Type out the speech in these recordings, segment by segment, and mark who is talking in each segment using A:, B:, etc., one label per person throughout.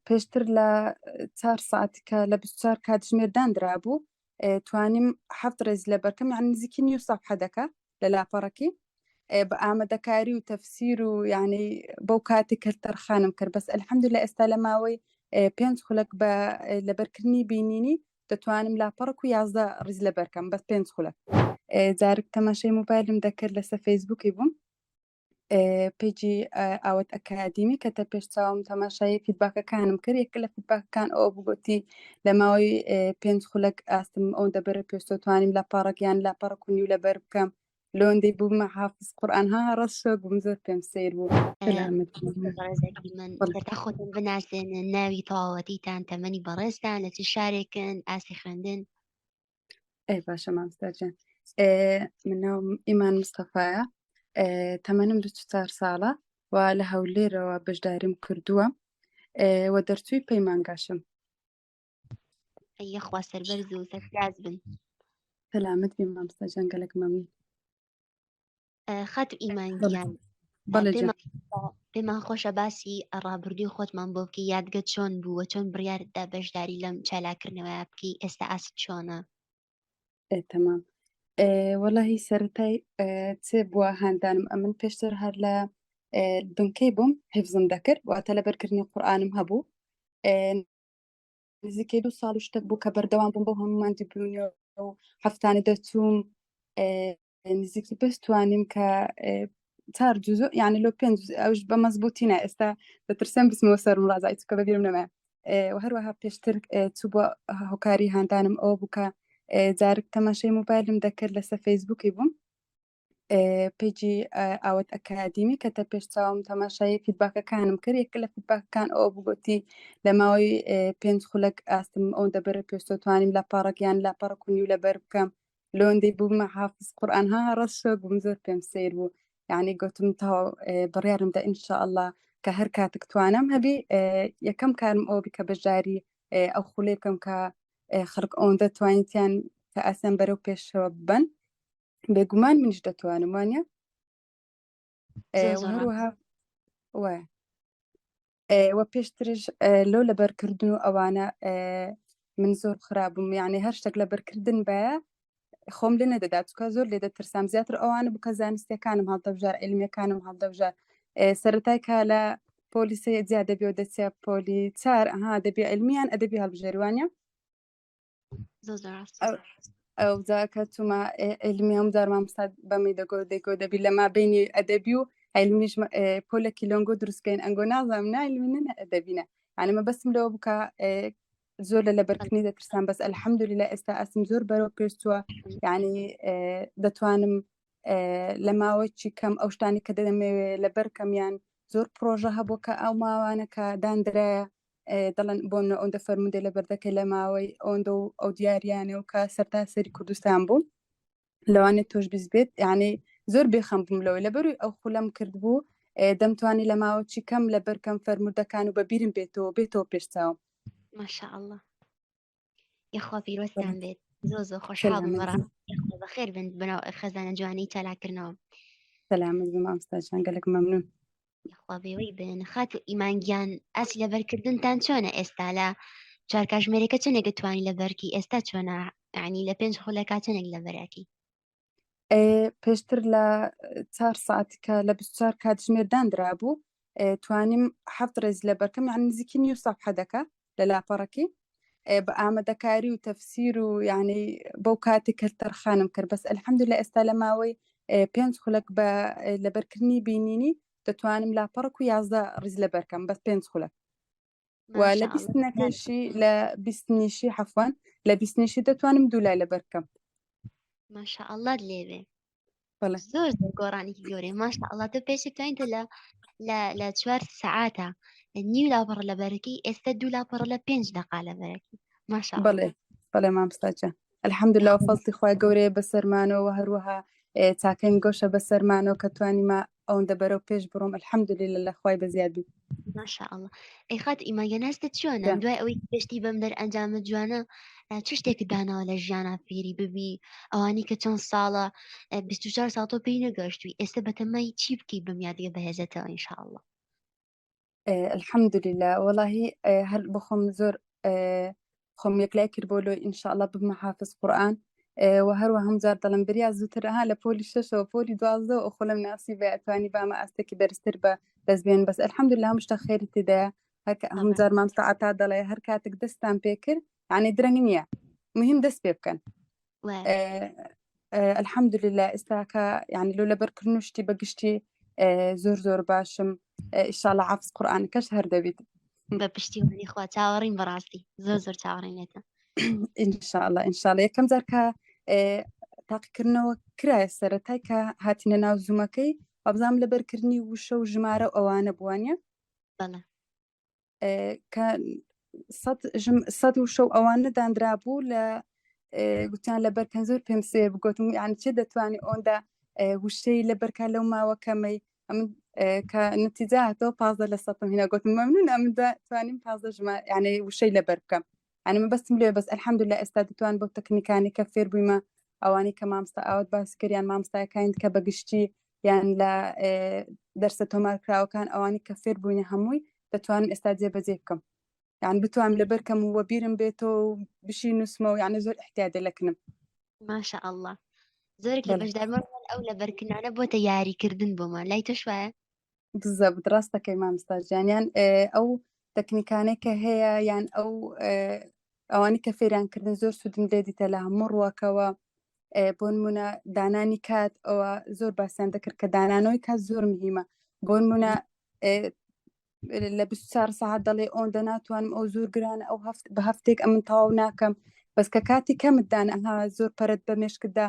A: پێشتر لە چار ساعت کە لە 24 کاتژمێر دانرابوو توانیم حەفت ڕێز لەبەرکەم یان نزیکی نیو سەفحە دەکا لە لاپەڕەکەی بە ئامادەکاری و تەفسیر و یعنی بەو کاتی کە تەرخانم کرد بەس الحەمدلله ئێستا لە ماوەی پێنج خولەک بە لەبەرکردنی بینینی دەتوانم لاپەڕک و 11 ڕیز لەبەرکەم بەس پێنج خولەک جارک تەماشای موبایلم دەکرد لەسەر فەیسبووکی بووم page ی ئاوت ئەکادیمی کە تە پێش چاوم تەماشای feedback ەکانم کرد یەکە لە feedback ەکان ئەوە بگوتی لە ماوەی پێنج خولەک ئاستم ئەو دەبەرە پێشتۆ توانیم لە پاڕک یان لا پەڕک و نیو لەبەر بکەم لۆندەی بوومە حافز قورئان ها ڕەش شۆک بووم زۆر پێم سەیر بوو. سەلامەت
B: بەڕێزەکی من سەرتا خۆتان بناسێنن ناوی تەواوەتیتان تەمەنی بەڕێزتان لە چ شارێکن ئاستی خوێندن
A: ئەی باشە مامۆستا جان من ناوم ئیمان مستەفایە تەمەنم 24 ساڵە و لە هەولێرەوە بەشداریم کردووە و دەرچووی پەیمانگاشم.
B: یەخوا سەربەرز و سەرفراز بن.
A: سەلامەت بی مامۆستا جان گەلەک مەمنون.
B: خاتو ئیمان گیان پێمان خۆشە باسی ڕابردووی خۆتمان بۆ بکەی یادگە چۆن بوو و چۆن بڕیارتدا بەشداری لەم چالاکردنەوە بکەی ئێستا ئاست چۆنە؟
A: تەمام وەڵاهی سەرەتای چ بووە هاندانم ئەمن پێشتر هەر لە بنکەی بووم حفزم دەکرد واتە لەبەرکردنی قورئانم هەبوو نزیکەی دوو ساڵ و شتێک بوو کە بەردەوام بووم بۆ هەموو ماندووبوونیەوە و هەفتانە دەچووم نزیکی بەس توانیم کە چار جزء یعنی لۆ پێنج ئەوش بە مەزبوطی نا ئێستا دەترسم بچمەوە سەر مڕازای چکە بەبیرم نەمایە و هەروەها پێشتر چوو بۆ هۆکاری هاندانم ئەوە بوو کە جارک تەماشای موبایلم دەکرد لەسەر فەیسبووکی بووم page ی ئاوت ئەکادیمی کە تە پێش چاوم تەماشای feedback ەکانم کرد یەکە لە feedback ەکان ئەوە بگوتی لە ماوەی پێنج خولەک ئاستم ئەو دەبەرە پێشتۆ توانیم لە پاڕک یان لا پەڕک و نیو لەبەر بکەم لۆندەی بوومە حافز قورئان ها ڕەش شۆک بووم زۆر پێم سەیر بوو یعنی گوتم تەواو بڕیارم دا ئینشاءاللە کە هەر کاتێک توانم هەبی یەکەم کارم ئەوە بی کە بەشداری ئەو خولەی بکەم کە خەڵک ئەوەندە توانیتیان کە ئاسان بەرەو پێشەوە ببەن بێگومان منیش دەتوانم وانە هەروەها وایە وە پێشترش لۆ لەبەرکردن و ئەوانە من زۆر خراپبووم یعنی هەر شتێک لەبەرکردن باە خۆم لێ نەدەدا چکە زۆر لێ دەترسام زیاتر ئەوانە بوو کە زانستیەکانم هەڵدەبژار علمیەکانم هەڵدەبژار سەرەتای کە لە پۆلیسە جیا دەبێ و دەچێ پۆلی چار ئەها دەبێ علمیان ئەدەبی هەڵبژێروانە ئەوجا کە چوومە علمی هەم جار مامۆستا بەمی دەگۆ دەگۆ دەبی لە مابینی ئەدەبی و علمیش پۆلێکی لۆنگۆ دروستکەین ئەنگۆ نازانم نا علمی نە ئەدەبینە یعنی مەبەستم لەوە بوو کە زۆر لە لەبەرکردنی دەترسام بەس الحەمدللە ئێستا ئاسم زۆر بەرەو پێش چووە یعنی دەتوانم لە ماوەی کەم ئەو شتانی کە دەمەوێ لەبەر کەمیان زۆر پرۆژە هەبوو کە ئەو ماوانە کە داندرایە دەڵێن بۆ منە ئەوەندە فەرموودەی لەبەر دەکەی لە ماوەی ئەوەندە و ئەو دیاریانە و کە سەرتاسەری کوردستان بوو لەوانێت تۆش بیست بێت یعنی زۆر بێخەم بووم لەوەی لەبەروی ئەو خولەم کرد بوو دەمتوانی لە ماوەی کەم لەبەر کەم فەرموودەکان و بەبیرم بێتەوە بێتەوە پێشچاوم.
B: ماشاءاللە یخوا پیرۆزتان بێت زۆر زۆر خۆشحاڵ بووم بەڕاستی یخوا بەخێر بن بەناو خەزانە جوانی چالاکردنەوە.
A: سەلامەت بی مامۆستا جان گەلەک مەمنون.
B: یخوا بێوەی بن خاتو ئیمان گیان ئاسی لەبەرکردنتان چۆنە ئێستا لە چوار کاژمێرەکە چەندێک توانی لەبەرکی ئێستا چۆنە یعنی لە پێنج خولەکا چەندێک لەبەرەکی
A: پێشتر لە چار ساعت کە لە 24 کاتژمێر دانرابوو توانیم حەفت ڕێز لەبەرکەم یان نزیکی نیو سەفحە دەکا لە لاپەڕەکەی بە ئامادەکاری و تەفسیر و یعنی بەو کاتی کە تەرخانم کرد بەس الحەمدللە ئێستا لە ماوەی پێنج خولەک بە لەبەرکردنی بینینی دەتوانم لاپەڕک و 11 ڕیز لەبەرکەم بەس پێنج خولەک و لە بیستنەکەشی لە بیستنیشی حەفوان لە بیستنیشی دەتوانم دوو لای لەبەر بکەم.
B: ماشاءاللە لێبێ زۆر زۆر گۆڕانێکی گەورەیە ماشاءاللە تۆ پێشتر توانیتە لە لە لە چوار سەعاتە نیو لاپەڕە لە بەرەکەی ئێستا دوو لاپەڕە لە پێنج دەقا لە بەرەکەی ماشاءاللە
A: بەڵێ بەڵێ مامۆستا جان الحمدلله و فەزڵی خوای گەورەیە بەسەرمانەوە هەروەها چاکەین گۆشە بەسەرمانەوە کە توانیمە ئەوەندە بەرەو پێش بڕۆم الحمدلله لە خوای بەزیاد بی.
B: ماشاءاللە ئەی خات ئیمان گیان هەستت چۆنە دوای ئەوەی گەشتی بەم دەرئەنجامە جوانە چ شتێکت داناوە لە ژیانا فێری ببی ئەوانی کە چەند ساڵە 24 ساڵ تۆ پێی نەگەشتوی ئێستا بەتەمای چی بکەی بەم یادگە بەهێزەتەوە ئینشاءاللە؟
A: الحمدلله وەڵاهی هەر بەخۆم زۆر خۆم یەکلای کرد بۆ لۆی ئینشاءاللە ببمە حافظ قورئان و هەروە هەم جار دەڵم بریا زووتر ها لە پۆلی شەشەوە پۆلی دوازدە و خۆلم ناسی بە ئەتوانی بامە ئاستێکی بەرزتر بە دەست بێن بەس الحمدلله هەموو شتە خێری تێدایە هەر هەم جار مامۆستا عەتا دەڵێ هەر کاتێک دەستان پێکرد یعنی درەنگ نییە مهم دەست پێ بکەن الحمدلله ئێستاکە یعنی لۆ لەبەرکردن و شتی بەگشتی زۆر زۆر باشم ئیشاڵە حافظ قورئانەکەش هەر دەبیت
B: بە پشتیوانی خوا چاوەڕین بەڕاستی زۆر زۆر چاوەڕین لێتە
A: ئینشاءاللە ئینشاءاللە یەکەم جار کە تاقیکردنەوە کرایە سەرەتای کە هاتینە ناو زوومەکەی وابزانام لەبەرکردنی وشە و ژمارە و ئەوانە بووانە
B: بەڵێ
A: کە سەد و شەو ئەوانە دانرابوو لە گوتیان لە بەرکەن زۆر پێم سێ بگوتم یان چێ دەتوانانی ئۆندا وشەی لە بەرکە لەو ماوە کەمەی ئەمن کە نتیجا هاتەوە پازدە لە سەتم هینا گوتم مەمنون ئەمن توانیم پازدە ژمار یعنی وشەی لەبەر بکەم یعنی مەبەستم لێ بەس الحمدلله ئێستا دەتوان بۆ تەکنیکانی کە فێر بوویمە ئەوانەی کە مامۆستا ئاوت باس کردیان مامۆستاکانی کە بەگشتی یان لە دەرسە تۆمارکراوەکان ئەوانی کە فێر بووینە هەمووی دەتوانم ئێستا جێبەجێ بکەم یان بتوانم لەبەر کەم و وەبیرم بێتەوە و بشی نووسمەوە یانە زۆر احتیادە لەکنم
B: ماشاء الله زۆرێک لە بەشدارمان ئەو لەبەرکردنانە بۆتە یاریکردن بۆمان لای تۆش وایە
A: بالضبط ڕاستەکەی مامۆستا گیان یان ئەو تەکنیکانەی کە هەیە یان ئەو ئەوانی کە فێریان کردن زۆر سوودم لێ دیتە لە هەموو ڕووەکەوە بۆ نمونە دانانی کات ئەوە زۆر باسییان دەکرد کە دانانەوەی کات زۆر مهمە بۆ نمونە لە 24 ساعت دەڵێ ئەوەندە ناتوانم ئەو زۆر گرانە ئەو هەفت بە هەفتێک ئەمن تەواو ناکەم بەس کە کاتی کەمت دانە ها زۆر پەرت بە مێشکتدا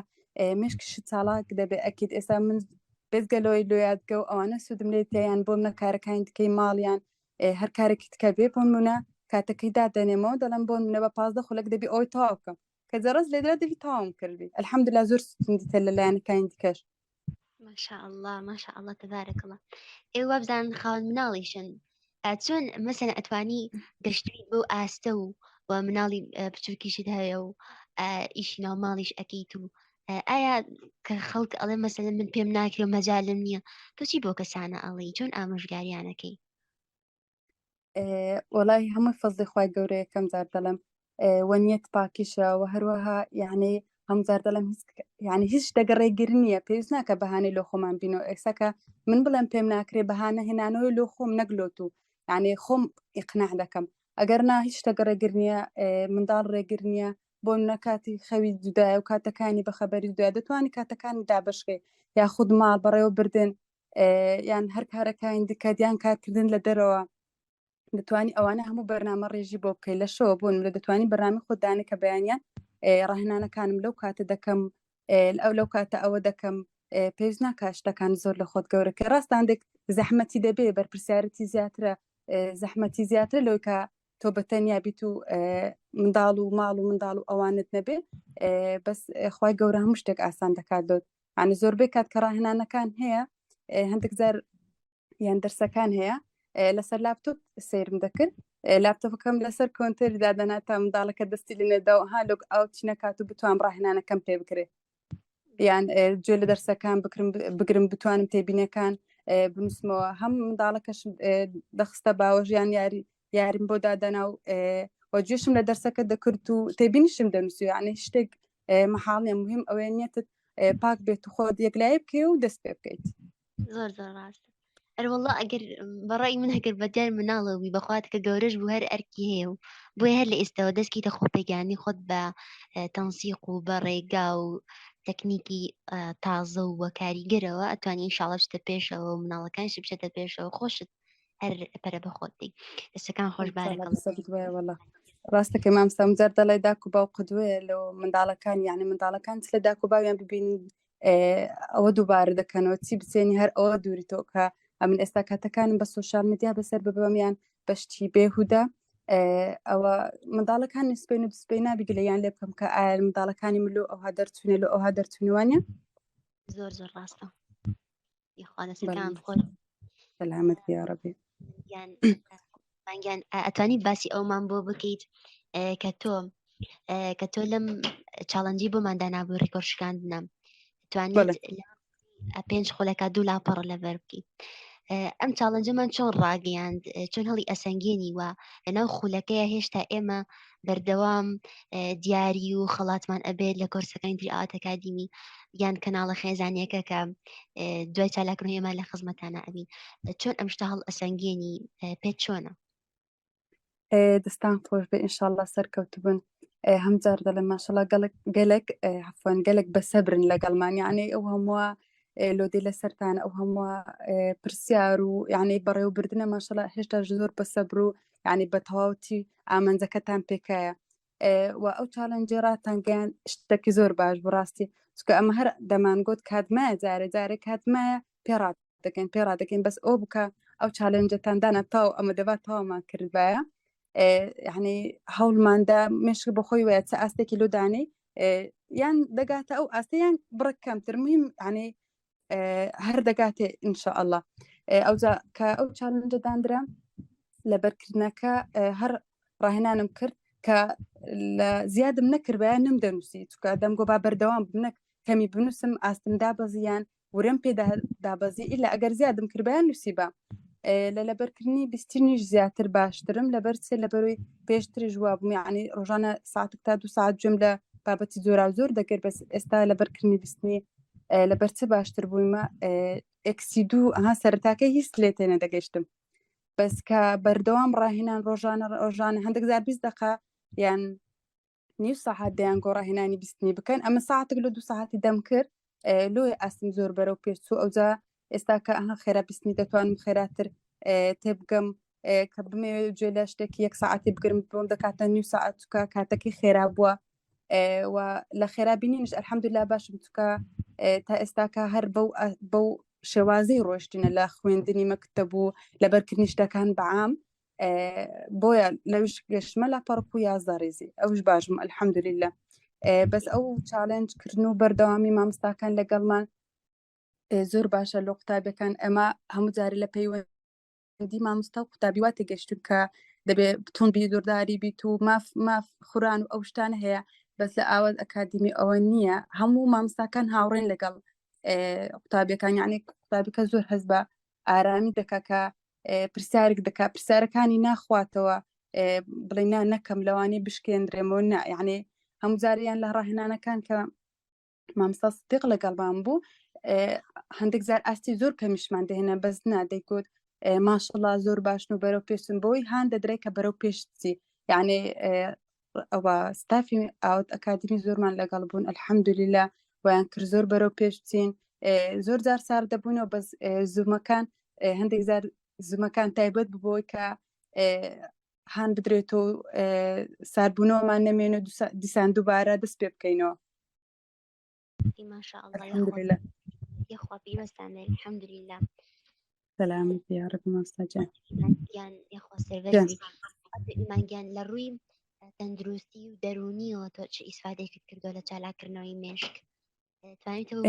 A: مێشکیشت چالاک دەبێ ئەکید ئێستا من بێزگە لەوەی لۆ یادگە و ئەوانە سوودم لێ تیان بۆ منە کارەکانی دیکەی ماڵیان هەر کارێکی تکە بێ بۆ منە کاتەکەی دادەنێمەوە دەڵم بۆ منە بە پازدە خولەک دەبی ئەوی تەواو بکەم کە جەرەس لێدرا دەبی تەواوم کردبی الحمدلله زۆر سوودم دیتە لە لایەنەکانی دیکەش
B: ماشاء الله ماشاء الله تبارك الله ئێوە وابزانن خاوەن مناڵیشن چۆن مەسەن ئەتوانی گەشتوی بەو ئاستە و و مناڵی بچووکیشت هەیە و ئیشی ناو ماڵیش ئەکەیت و ئایا کە خەڵک ئەڵێ مەسەلەن من پێم ناکرێ و مەجالم نییە تۆ چی بۆ کەسانە ئەڵێی چۆن ئامۆژگاریانەکەی؟
A: وەڵی هەمووی فەزلی خوای گەورە یەکەم جار دەڵێم وە نیەت پاکیشە و هەروەها یعنی هەم جار دەڵێم هیچ یعنی هیچ شتێک ڕێگر نییە پێویست ناکە بەهانەی لۆ خۆمان بینەوە ئێستا کە من بڵێم پێم ناکرێ بەهانە هێنانەوەی لۆ خۆم نەک لۆ تو یعنی خۆم ئیقناع دەکەم ئەگەر نا هیچ شتێک ڕێگر نییە منداڵ ڕێگر نییە بۆ نمونە کاتی خەوی جودایە و کاتەکانی بەخەبەری جودایە دەتوانی کاتەکانی دابەشکەی یاخود ماڵ بەڕێوە بردن یان هەر کارەکانی دیکە یان کارکردن لە دەرەوە دەتوانی ئەوانە هەموو بەرنامە ڕێژی بۆ بکەیت لە شەوە بۆ نمونە دەتوانی بەرنامەی خۆت دانێ کە بەیانیان ڕاهێنانەکانم لەو کاتە دەکەم ئەو لەو کاتە ئەوە دەکەم پێویست ناکا شتەکان زۆر لە خۆت گەورەکە ڕاستە هەندێک زەحمەتی دەبێ بەرپرسیارەتی زیاترە زەحمەتی زیاترە لەوەی کە تۆ بە تەنیا بیت و منداڵ و ماڵ و منداڵ و ئەوانت نەبێ بەس خی گەورە هەموو شتێک ئاسان دەکات لۆت یعنی زۆربەی کات کە ڕاهێنانەکان هەیە هەندێک جار یان دەرسەکان هەیە لەسەر لاپتۆپ سەیرم دەکرد لاپتۆپەکەم لەسەر کۆنتەری دادەنا تا منداڵەکە دەستی لێنێداوە ها log out نەکات و بتوان ڕاهێنانەکەم پێ بکرێ یان گوێ لە دەرسەکان بکرم بگرم بتوانم تێبینەکان بنووسمەوە هەم منداڵەکەش دەخستە باوەژیان یاری یاریم بۆ دادەنا و و گوێشم لە دەرسەکە دەکرد و تێبینیشم دەنووسی یعنی شتێک مەحاڵ نیە مهم ئەوەیە نیەتت پاک بێت و خۆت یەکلایی بکەی و دەست پێ بکەیت.
B: زۆر زۆر ڕاستە ئەر والله ئەگەر بەڕای من ئەگەر بە دیار مناڵەوە بی بەخوات کە گەورەش بوو هەر ئەرکی هەیە و بۆیە هەر لە ئێستاوە دەستکەیتە خۆپێگانی خۆت بە تەنسیق و بە ڕێگا و تەکنیکی تازە و بە کاریگەرەوە ئەتوانی ئینشاڵڵا بچتە پێشەوە و مناڵەکانیشت بچێتە پێشەوە خۆشت هەر پەرە بە خۆت دەی دەستەکان خۆش بارەکە
A: وەڵا ڕاستەکەی مامستا جار دەڵێ داک و باو قدوەیە لەو منداڵەکان یعنی منداڵەکان چ لە داک و باویان ببینن ئەوە دووبارە دەکەنەوە چی بچێنی هەر ئەوە دووری تۆ کە ئەمن ئێستا کاتەکانم بە سۆشیال میدیا بەسەر ببەم یان بەشتی بێهودە ئەوە منداڵەکان سپین و سپی نابی گلەیان لێ بکەم کە ئایا منداڵەکانی ملو ئەوها دەرچوونە لە ئەوها دەرچوونەوانە
B: زۆر زۆر ڕاستە یخوا دەستەکان خۆش
A: سەلامەت بی یاڕەبی
B: گیان گیان ئەتوانی باسی ئەومان بۆ بکەیت کە تۆ کە تۆ لەم challenge ی بۆمان دانابوو ڕیکۆرد شکاندنە توانیت پێنج خولەکە دوو لاپەڕە لەبەر بکەیت. ئەم challenge ەمان چۆن ڕاگەیاند چۆن هەڵی ئەسەنگێنی وە لەناو خولەکەیە هێشتا ئێمە بەردەوام دیاری و خەڵاتمان ئەبێت لە کۆرسەکانی تری ئاوات ئەکادیمی یان کەناڵە خێزانیەکە کە دوای چالاکردن ئێمە لە خزمەتانە ئەبین چۆن ئەم شتە هەڵ ئەسەنگێنی پێت چۆنە؟
A: دەستان خۆش بێ ئینشاءاللە سەرکەوتبن هەم جار دەڵێم ماشەڵا گەلک گەلک عەفوەن گەلک بەسەبرن لەگەڵمان یعنی ئەو هەمووە لۆدی لەسەرتان ئەو هەمووە پرسیار و یعنی بەڕێوەبردنە ماشەڵا هێشتا زۆر بەسەبر و یعنی بە تەواوتی ئامانجەکەتان پێکایە و ئەو challenge ی ڕاتان گەیان شتێکی زۆر باش بوو ڕاستی چونکە ئەمە هەر دەمانگوت کاتمایە جارێ جارێ کاتمایە پێڕات دەکەین پێ ڕادەکەین بەس ئەو بکە ئەو challenge ەتان دانا تاو ئەمە دەبا تەوامان کردبایە یعنی هەوڵماندا مێشک بە خۆی وایە چه ئاستێکی لۆ دانەی یان دەگاتە ئەو ئاستیان بڕک کەمتر مهم یعنی هەر دەگاتێ ئینشاءله ئەوجا کە ئەو challenge ە دانرا لەبەرکردنەکە هەر ڕاهێنانم کرد کە لە زیادم نەکردبایە نم دەنووسی چکە دەمگۆ با بەردەوام بنەک کەمی بنووسم ئاستم دابەزیان ورەم پێ دابەزی ئیلا ئەگەر زیادم کردبایە نووسیبا لە لەبەرکردنی بیستنیش زیاتر باشترم لەبەر چێ لەبەروی پێشتریش وا بووم یعنی ڕۆژانە ساعتێک تا دو ساعت گوێم لە بابەتی زۆرا زۆر دەگرت بەس ئێستا لەبەرکردنی بیستنی لەبەر چ باشتر بوویمە ئەکسی دوو ئەها سەرتاکە هیچ لێ تێ نەدەگەشتم بەس کە بەردەوام ڕاهێنان ڕۆژانە ڕۆژانە هەندێک زار 20 دقە یان نیو سەعات دەیان گۆ ڕاهێنانی بیستنی بکەن ئەمە ساعتێک لە دو ساعتی دەم کرد لۆی ئاستم زۆر بەرەو پێچوو ئەوجا ئێستا کە ئەها خێرا بیستنی دەتوانم خێراتر تێبگەم کە بمەوێت گوێ لە شتێکی یەک ساعتی بگرم بۆم دەکاتە نیو ساعت چکە کاتەکەی خێرا بووە و لە خێرا بینینش الحمدلله باشم چکە تا ئێستاکە هەر بەو بەو شێوازی ڕۆشتنە لە خوێندنی مەکتەب و لەبەرکردنی شتەکان بەعام بۆیە لەوش گەشتمە لا پەڕک و 11 ڕێزی ئەوش باشم الحەمدلله بەس ئەو challenge کردن و بەردەوامی مامۆستاکان لەگەڵمان زۆر باشە لە قوتابیەکان ئەمە هەموو جارێ لە پەیوەندی مامۆستا و قوتابی وا تێگەشتون کە دەبێ تون بی زۆرداری بیت و ماف ماف خوران و ئەو شتانە هەیە بەس لە ئاواز ئەکادیمی ئەوە نییە هەموو مامۆستاکان هاوڕێن لەگەڵ قوتابیەکان یعنی قوتابیکە زۆر هەست بە ئارامی دەکا کە پرسیارێک دەکا پرسیارەکانی ناخواتەوە بڵێ نا نەکەم لەوانی بشکێنرێمەوە نا یعنی هەموو جاریان لە ڕاهێنانەکان کە مامسا صدیق لەگەڵمان بوو هەندێک جار ئاستی زۆر کەمیشمان دەهێنا بەس نا دەیگوت ماشەڵا زۆر باشن و بەرەو پێشن بۆی هاان دەدرێت کە بەرەو پێشتی یعنی ئەوە ستافی ئاوت ئەکادمی زۆرمان لەگەڵ بوون الحەمدللە ویان کرد زۆر بەرەو پێش بچین زۆر جار سارد دەبوونەوە بەس زوومەکان هەندێک جار زوومەکان تایبەت ببۆی کە هان بدرێت و ساربوونەوەمان نەمێن و دیسان دووبارە دەست پێ بکەینەوە
B: ما شاء الله الحمد لله یاخوا پیرۆزتان بێت الحمد لله
A: سلامت یا رب مامۆستا
B: جان گیان یاخوا سەربەرز ئیمان گیان لە ڕووی تەندروستی و دەروونیەوە تۆ چ ئیسفادێکت کردووە لە چالاکردنەوەی مێشک توانیتەوە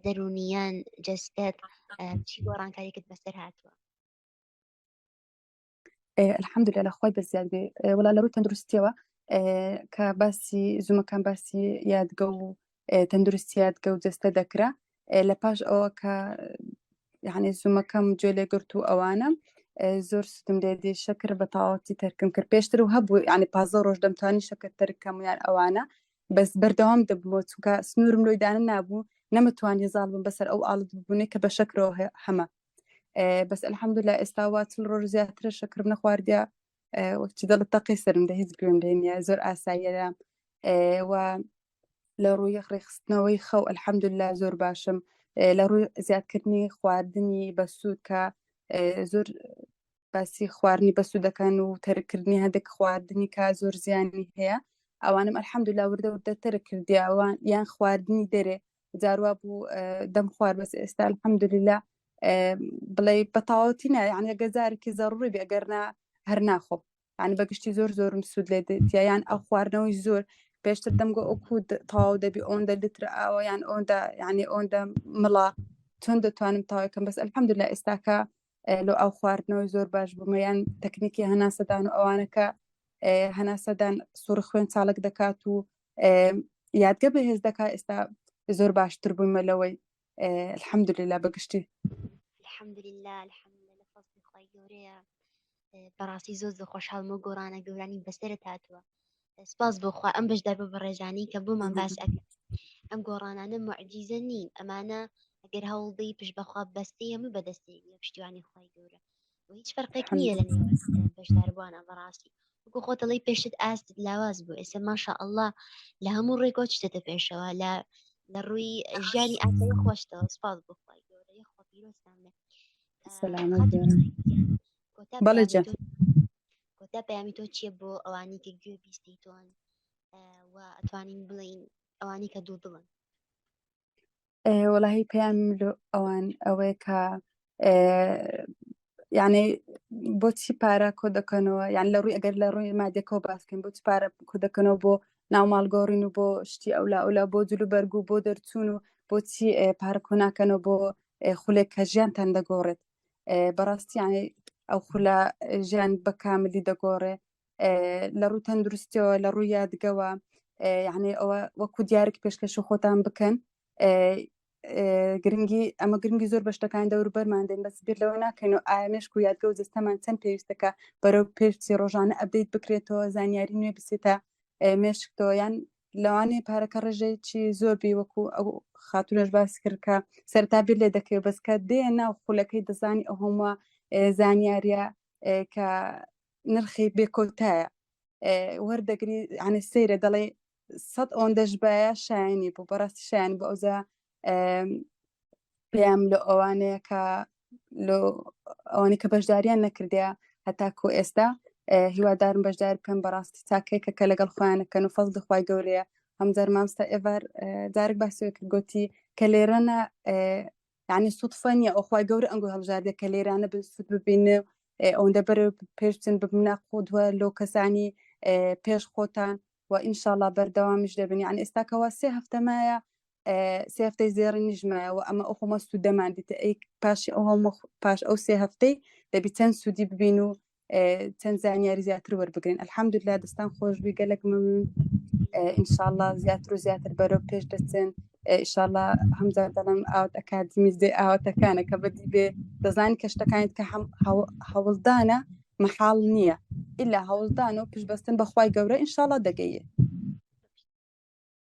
B: دەروونیان جەستەت چی گۆڕانکاریکت بەسەر هاتووە
A: الحمدلله لە خۆی بەزیاد بێ وڵا لە ڕووی تەندروستیەوە کە باسی زوومەکان باسی یادگە و تەندروستی یادگە و جەستە دەکرا لە پاش ئەوە کە یعنی زوومەکەم گوێ لێگرت و ئەوانە زۆر سوودم لێدی شەکر بە تەواوەتی تەرکم کرد پێشتر و هەبوو یعنی پازە ڕۆژ دەمتوانی شەکر تەرکەم یان ئەوانە بەس بەردەوام دەبمەوە چونکە سنوورم لۆی دانە نابوو نەمەتوانی زاڵ بم بەسەر ئەو ئاڵت بوونەی کە بە شەکرەوە هەمە بەس الحمدلله ئێستا وا چل ڕۆژ زیاترە شەکرم نەخواردە وەک چ دەڵێت تەقی سەرم دە هیچ گوێم لێ نییە زۆر ئاساییە و لە ڕووی ڕێکخستنەوەی خەو الحمدلله زۆر باشم لە ڕووی زیادکردنی خواردنی بەسوود کە زۆر باسی خواردنی بەسوودەکان و تەرکردنی هەندێک خواردنی کە زۆر زیانی هەیە ئەوانم الحمدلله وردە وردە تەرک کردی ئەوان یان خواردنی دەرێ جاروا بوو دەم خوارد بەس ئێستا الحمدلله بڵێ بەتەواوەتی نا یعنی ئەگەر جارێکی زەڕوری بێ ئەگەر نا هەر ناخۆم یعنی بەگشتی زۆر زۆرم سوود لێ دێتیا یان ئەو خواردنەوەی زۆر پێشتر دەمگۆ ئەوکو تەواو دەبی ئەوەندە لتر ئاوە یان ئەوەندە یعنی ئەوەندە مڵا چۆن دەتوانم تەواوکەم بەس الحمدلله ئێستاکە لۆ ئاو خواردنەوەی زۆر باش بوومە یان تەکنیکی هەناسەدان و ئەوانەکە هەناسەدان سوڕ خوێن چاڵک دەکات و یادگە بەهێز دەکات ئێستا زۆر باشتر بوومە لەوەی. الحمدلله بەگشتی.
B: الحمدلله الحمدلله لە فەزڵی خوای گەورەیە بەڕاستی زۆر زۆر خۆشحاڵم و گۆڕانە گەورانی بەسەرت هاتووە سپاس بۆ خوا ئەم بەشدار بە بەڕێزانی کە بۆمان باس ئەکەن ئەم گۆڕانانە معجیزە نین ئەمانە ئەگەر هەوڵدەی پشت بەخوا بەستی هەموو بەدەستی پشتیوانی خوای گەورە و هیچ فەرقێک نییە لە نێوان بەشداربووانە بەڕاستی وەکو خۆت دەڵێی پێشت ئاستت لاواز بوو ئێستا ماشاء الله لە هەموو ڕێکۆ چتەتە پێشەوە لە لە ڕووی ژیانی ئاسایی خۆشتەوە سپاس بۆ خوای گەورە یەخوا پیرۆزتان بێ
A: سەلامەت
B: خاتون
A: بن.
B: گیان کۆتا
A: بەڵێ
B: پەیامی
A: جان
B: تۆ کۆتا پەیامی تۆ چییە بۆ ئەوانی کە گوێ بیستی تۆن و ئەتوانین بڵێین ئەوانی کە دوودڵن؟
A: وەڵاهی پەیامم لۆ ئەوان ئەوەیە کە یعنی بۆچی پارە کۆ دەکەنەوە یان لە ڕووی ئەگەر لە ڕووی مادەکەەوە باسکەین بۆچی پارە کۆ دەکەنەوە بۆ ناو ماڵگۆڕین و بۆ شتی ئەولا ئەولا بۆ جل و بەرگ و بۆ دەرچوون و بۆچی پارە کۆ ناکەنەوە بۆ خولێک کە ژیانتان دەگۆڕێت بەڕاستی یعنی ئەو خولە ژیان بە کاملی دەگۆڕێ لە ڕوو تەندروستیەوە لە ڕووی یادگەوە یعنی ئەوە وەکو دیارێک پێشکەش خۆتان بکەن گرنگی ئەمە گرنگی زۆر بە شتەکان دەوروبەرمان دێن بەس بیر لەوە ناکەین و ئایا مێشک و یادگە و جەستەمان چەند پێویستەکە بەرەو پێشچی ڕۆژانە update بکرێتەوە زانیاری نوێ بچێتە مێشکتەوە یان لەوانەیە پارەکە ڕێژەیەکی زۆر بی وەکو ئەو خاتونەش باس کرد کە سەرتا بیر لێ دەکەوێت بەس کە دێ ناو خولەکەی دەزانی ئەو هەمووە زانیاریە کە نرخی بێکۆتایە وەردەگری عنی سەیرە دەڵێ سەد ئەوەندەش باە شایانی بوو بەڕاستی شایان بۆ ئەوزا پێیان لە ئەوانەیە کە لۆ ئەوانەی کە بەشداریان نەکردە هەتاکو ئێستا هیوادارم بەشدار بکەن بەڕاستی تاکێکە کە لەگەڵ خۆیانەکەن و فەزڵی خوای گەورەیە هەم جار مامستا ئێڤار جارێک باسی کرد گوتی کە لێرەنە یعنی سوتفە نییە ئەو خوای گەورە ئەنگۆ هەڵبژاردە کە لێرانە بن سوود ببینێ ئەوەندە بەرە پێش بچن ببنە قودوە لۆ کەسانی پێش خۆتان و ئینشاءاللە بەردەوامیش دەبن یعنی ئێستا کەوا سێ هەفتە مایە سێ هەفتەی زێڕینیش مایە و ئەمە ئەو خۆمە سوودەمان دیتە ئەی پاشی ئەو هەموو پاش ئەو سێ هەفتەی دەبی چەند سوودی ببین و چەند زانیاری زیاتر وەربگرین الحمدلله دەستان خۆشبی گەلک مەمنون ئینشاءاللە زیاتر و زیاتر بەرەو پێش دەچن ئیشاءاللە هەمجار دەڵێم ئاوت ئەکادمی زێ ئاواتەکانە کە بەدی بێ دەزانین کە شتەکانت کە هەم هەوڵدانە مەحاڵ نییە ئیلا هەوڵدان و پشتبەستن بە خوای گەورە ئینشاءاللە دەگەیێ.